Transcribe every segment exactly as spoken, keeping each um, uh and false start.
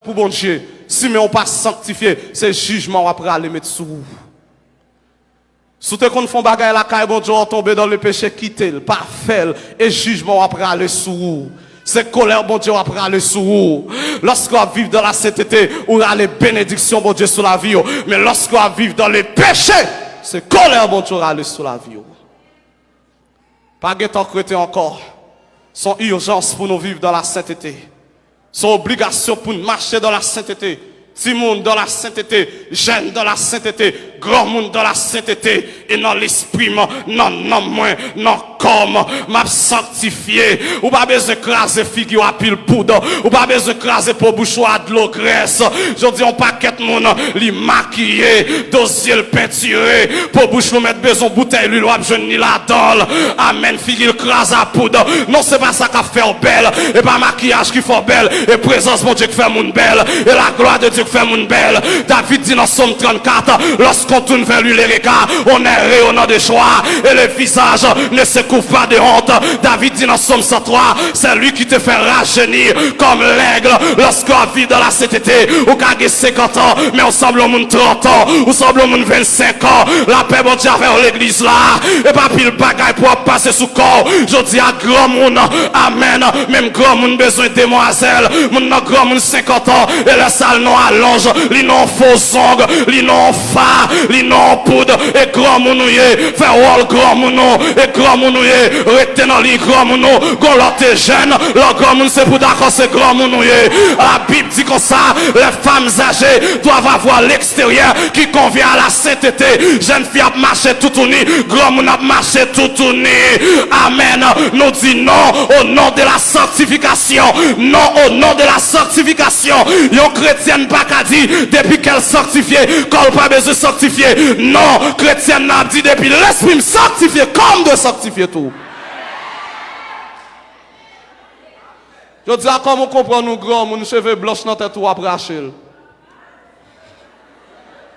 pou Bondye. Si men w pa sanktifye, se jijman w ap rale met sou ou. Si w te konn fè yon bagay lakay Bondye, w tonbe dan le peche, kite l, pa fè l, e jijman w ap rale sou ou. Se kolè Bondye w ap rale sou ou. Lòske w ap viv dan la sentete, ou rale benediksyon Bondye sou lavi w. Men lòske w ap viv dan le peche, se kolè Bondye w rale sou lavi w. Pa gen tan k rete ankò. Se yon ijans pou nou viv dan la sentete. Se yon obligasyon pou n mache dan la sentete. Timoun dan la sentete, jèn dan la sentete, granmoun dan la sentete, e nan lespri m, nan nanm mwen, nan kò m, m ap sanktifye. Ou pa bezwen kraze figi w a pil poud. Ou pa bezwen kraze po bouch ou a dlo grès. Jodi a, yon pakèt moun, li makiye, do zye l pentire, po bouch nou mèt bezwen boutèy lwil w ap jwenn li ladan l. Amèn, figi l kraze a poud. Non, se pa sa k ap fè w bèl. E pa makiyaj ki fè w bèl. E prezans Bondye k fè moun bèl. E la gloire de Dieu k fè moun bèl. David di nan Sòm trannkat, lorsqu'on tourne vers lui les regards, on est rayonnant de joie et le visage ne se couvre pas de honte. David di nan Sòm san twa, c'est lui qui te fait rajeunir comme l'aigle. Lorsque w ap viv dans la sainteté, ou ka gen senkant an, men ou sanble yon moun trant an, ou sanble yon moun vennsenk an. Lapè Bondye avè w, legliz la. E pa pil bagay pou w ap pase sou kò w. Jodi a, granmoun, amèn, menm granmoun bezwen demwazèl. Moun nan granmoun senkant an, e lè sa l nan alonj, li nan fo zong, li nan fa, li nan poud, e granmoun ou ye, fè wòl granmoun ou, e granmoun ou ye, rete nan liy granmoun ou, gon lòt te jèn, lè w granmoun se pou dakò se granmoun ou ye. Labib di konsa, les femmes âgées doivent avoir l'extérieur qui convient à la sainteté. Jèn fi ap mache toutouni, granmoun ap mache toutouni. Amèn. Nou di non au nom de la sanctification. Non au nom de la sanctification. Yon kretyèn pa ka di, depi kè l sanktifye, kò l pa bezwen sanktifye. Non, kretyèn nan ap di, depi lespri m sanktifye, kò m dwe sanktifye tou. Jodi a, kòman w konprann yon granmoun cheve blanch nan tèt ou ap rache l?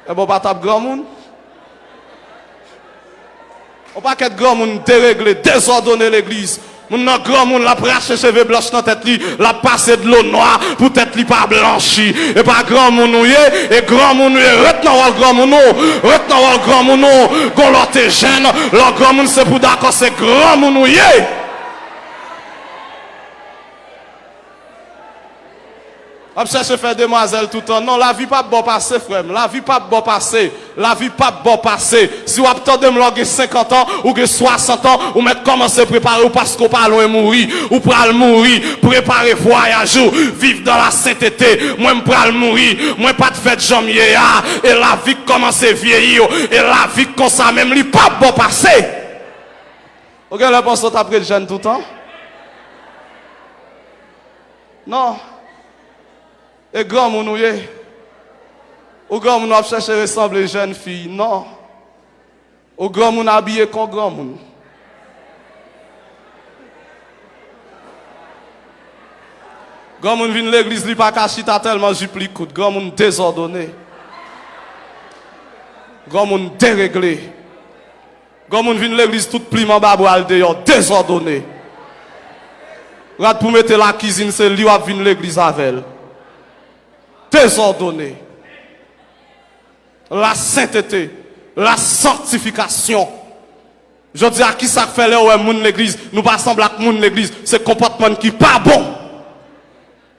Ebyen, w pa t ap granmoun. Yon pakèt granmoun deregle, dezòdone legliz. Moun nan granmoun, l ap rache cheve blanch nan tèt li, l ap pase dlo nwa pou tèt li pa blanchi. E pa granmoun ou ye, e granmoun ou ye, ret nan wòl granmoun ou, ret nan wòl granmoun ou. Gon lè w te jèn, lè w granmoun se pou dakò se granmoun ou ye. W ap chèche fè demwazèl toutan. Non, lavi p ap ba w pase, frè m. Lavi p ap ba w pase. Lavi p ap ba w pase. Si w ap tande m lè w gen senkant an, ou gen swasant an, ou mèt kòmanse prepare w paske w pa lwen mouri. Ou pral mouri. Prepare vwayaj ou. Viv dans la sainteté. Mwen, m pral mouri. Mwen pa t fèt jan m ye a. E lavi k kòmanse vyeyi w. E lavi k konsa menm, li p ap ba w pase. Ou gen lè panse w t ap ret jèn toutan? Non. E granmoun ou ye? Ou granmoun w ap chèche resanble jèn fi? Non. Ou granmoun abiye kon granmoun. Granmoun vin legliz, li pa ka chita tèlman jip li kout. Granmoun dezòdone. Granmoun deregle. Granmoun vin legliz, tout plim anba bra l deyò, dezòdone. Rad pou mete lakizin, se li w ap vin legliz avè l. Dezòdone. La sainteté, la sanctification. Jodi a, kisa k fè lè w wè moun legliz, nou pa sanble ak moun legliz, se konpòtman n ki pa bon.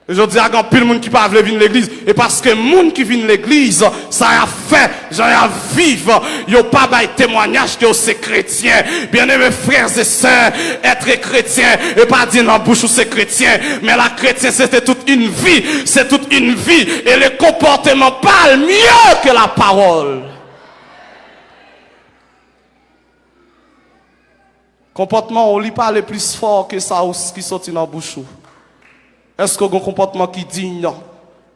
Jodi a, gen anpil moun ki pa vle vin legliz. E paske moun ki vin legliz, sa y ap fè, jan y ap viv, yo pa bay temwanyaj ke yo se kretyen. Bien-aimés frères et sœurs, être chrétien, e pa di nan bouch ou se kretyen, men la chrétienté, c'est toute une vie, c'est toute une vie. Et le comportement parle mieux que la parole. Konpòtman w, li pale plis fò ke sa w, ki soti nan bouch ou. Èske w gen yon konpòtman ki diy?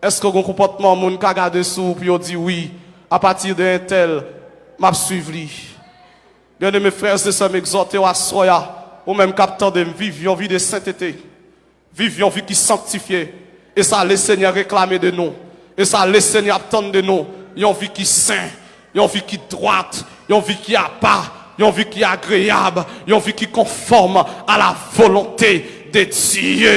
Èske w gen yon konpòtman moun ka gade sou ou pou yo di, wi, apati de entèl, m ap swiv li? Bien-aimés frères et sœurs, m egzòte w aswè a, ou menm k ap tande m, viv yon vi de sentete. Viv yon vi ki sanktifye. E sa Lesenyè reklame de nou. E sa Lesenyè ap tann de nou. Yon vi ki sen, yon vi ki dwat, yon vi ki apa, yon vi ki agreyab, yon vi ki konfòm a la volonte de Dye,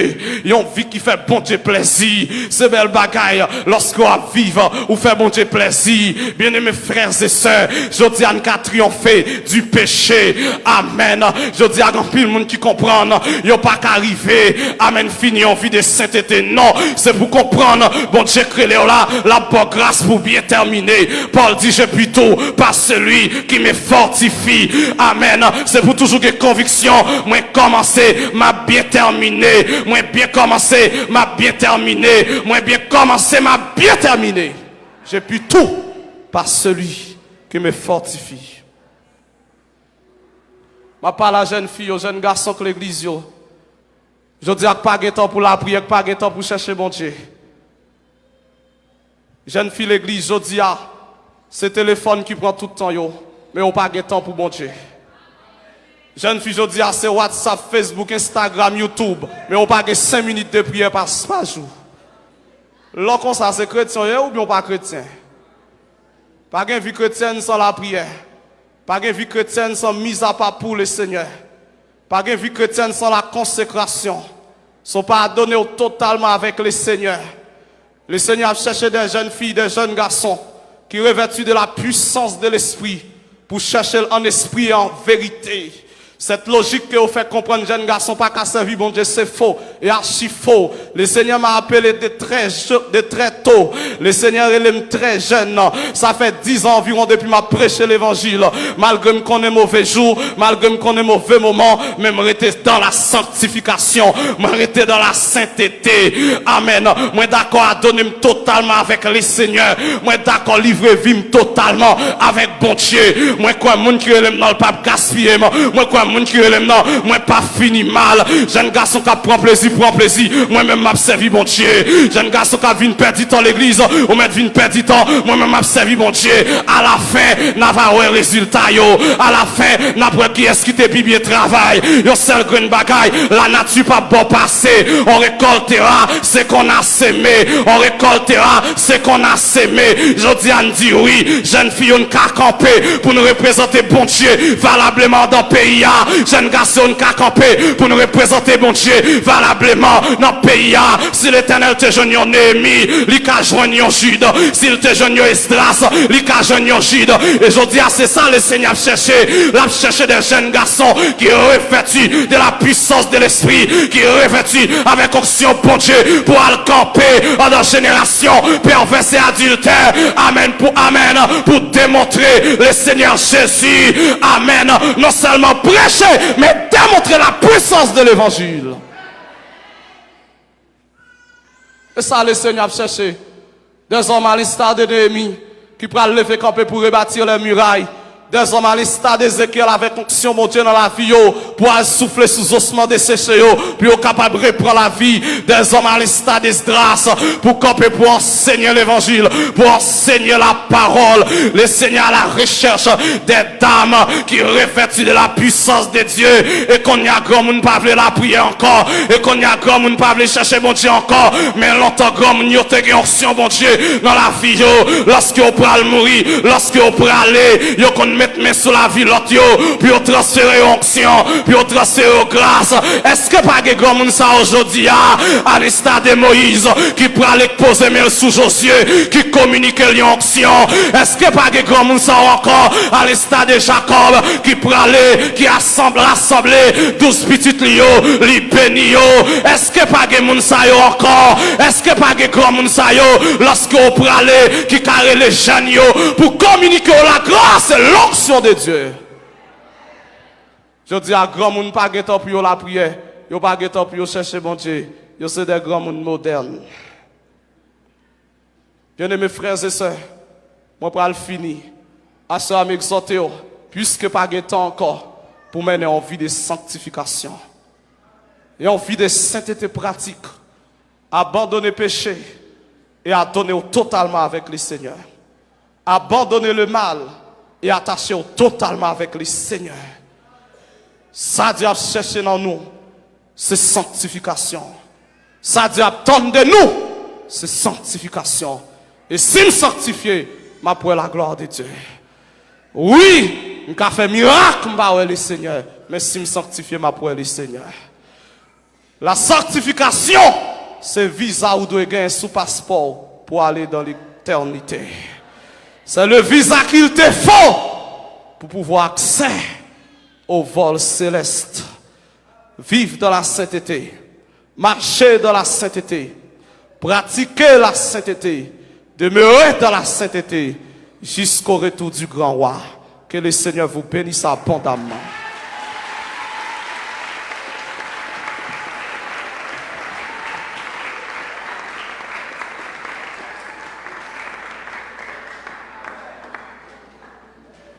yon vi ki fè Bondye plèzi. Se bèl bagay lòske w ap viv, ou fè Bondye plèzi. Byeneme frè e sè, jodi a n ka triyonfe di peche. Amèn. Jodi a, gen anpil moun ki konprann yo pa ka rive, amèn, fini yon vi de sentete. Non, se pou konprann Bondye k rele w la, l ap ba w gras pou byen tèmine. Pòl di, je puis tout par celui qui me fortifie. Amèn. Se pou toujou gen konviksyon. Mwen kòmanse, m ap byen tèmine. Mwen byen kòmanse, m ap byen tèmine. Mwen byen kòmanse, m ap byen tèmine. Je puis tout par celui qui me fortifie. M ap pale a jèn fi yo, jèn gason k legliz yo. Jodi a k pa gen tan pou lapriyè, k pa gen tan pou chèche Bondye. Jèn fi legliz, jodi a, se telefòn ki pran tout tan yo, men ou pa gen tan pou Bondye. Jèn fi, jodi a, se WhatsApp, Facebook, Instagram, YouTube, men ou pa gen senk minit de priyè pa, pa jou. Lè w konsa, se kretyen w ye oubyen w pa kretyen? Pa gen vi kretyèn san lapriyè. Pa gen vi kretyèn san mizapa pou Lesenyè. Pa gen vi kretyèn san lakonsekrasyon. San w pa adone w totalman avèk Lesenyè. Lesenyè ap chèche de jèn fi, de jèn gason ki revèti de la puissance de l'Esprit pou chèche l an espri e an verite. Sèt lojik ke yo fè konprann jèn gason pa ka sèvi Bondye se fo e achi fo. Lesenyè m a apele de trè je-, de trè to. Lesenyè rele m trè jèn. Sa fè diz an anviwon depi m ap preche levanjil. Malgre m konnen move jou, malgre m konnen move moman, men m rete dan la sanktifikasyon. Mwen rete dan la sentete. Amèn. Mwen dakò adone m totalman avèk Lesenyè. Mwen dakò livre vi m totalman avèk Bondye. Mwen kwè moun ki rele m nan, l p ap gaspiye m. Mwen kwè moun ki rele m nan, mwen p ap fini mal. Jèn gason k ap pran plezi, pran plezi. Mwen menm m ap sèvi Bondye. Jèn gason k ap vin pèdi tan legliz, ou mèt vin pèdi tan. Mwen menm m ap sèvi Bondye. Alafen, n a va wè rezilta yo. Alafen, n ap wè kiyès ki te pi byen travay. Yon sèl grenn bagay, lanati p ap ba w pase. On récoltera ce qu'on a semé. On récoltera ce qu'on a semé. Jodi a, n di wi. Jèn fi yo, n ka kanpe pou n reprezante Bondye valableman nan peyi a. Jèn gason yo, n ka kanpe pou n reprezante Bondye valableman nan peyi a. Si Letènèl te jwenn yon Neyemi, li ka jwenn yon Jid. Si l te jwenn yon Esdras, li ka jwenn yon Jid. E jodi a, se sa Lesenyè ap chèche. L ap chèche de jèn gason ki revèti de la puissance de l'Esprit, ki revèti avèk onksyon Bondye pou al kanpe andan jenerasyon pèvès e adiltè. Amèn pou amèn, pou demontre Lesenyè Jezi. Amèn. Non sèlman preche, men demontre la puissance de l'évangile. E sa Lesenyè ap chèche. Des hommes à l'instar de Néhémie ki pral leve kanpe pou rebâtir les murailles. Des hommes à l'instar d'Ézéchiel avèk onksyon Bondye nan lavi yo pou al soufle sou zosman deseche yo pou yo kapab repran lavi. Des hommes à l'instar d'Esdras pou kanpe pou ansenye levanjil, pou ansenye lapawòl. Lesenyè à la recherche des dames qui revêtues de la puissance de Dieu. E kounye a, granmoun pa vle lapriyè ankò. E kounye a, granmoun pa vle chèche Bondye ankò. Men lontan, granmoun yo te gen onksyon Bondye nan lavi yo. Lòske yo pral mouri, lòske yo prale, yo konn met men sou lavi lòt yo pou yo transfere yo onksyon, pou yo transfere yo gras. Èske pa gen granmoun sa yo jodi a, à l'instar de Moïse, ki prale, k poze men l sou Jozye, ki kominike l yon onksyon? Èske pa gen granmoun sa yo ankò, à l'instar de Jacob, ki prale, ki asanble, rasanble douz pitit li yo, li beni yo? Èske pa gen moun sa yo ankò? Èske pa gen granmoun sa yo, lòske w prale, ki ka rele jèn yo pou kominike yo la grâce et l'onction de Dieu? Jodi a, granmoun pa gen tan pou yo lapriyè, yo pa gen tan pou yo chèche Bondye, yo se de granmoun modèn. Byeneme frè e sè, mwen pral fini. Aswè a, m egzòte w, piske pa gen tan ankò pou mennen yon vi de sanktifikasyon, yon vi de sentete pratik. Abandone peche e adone w totalman avèk Lesenyè. Abandone le mal e atache w totalman avèk Lesenyè. Sa Dye ap chèche nan nou, se sanktifikasyon. Sa Dye ap tann de nou, se sanktifikasyon. E si m sanktifye, m ap wè laglwa de Dye. Wi, m ka fè mirak, m pa wè Lesenyè, men si m sanktifye, m ap wè Lesenyè. La sanctification, se viza ou dwe gen sou paspò w pou ale dans l'éternité. C'est le visa qu'il te faut pour pouvoir accès au vol céleste. Vivre dans la sainteté, marcher dans la sainteté, pratiquer la sainteté, demeurer dans la sainteté jusqu'au retour du grand roi. Que le Seigneur vous bénisse abondamment.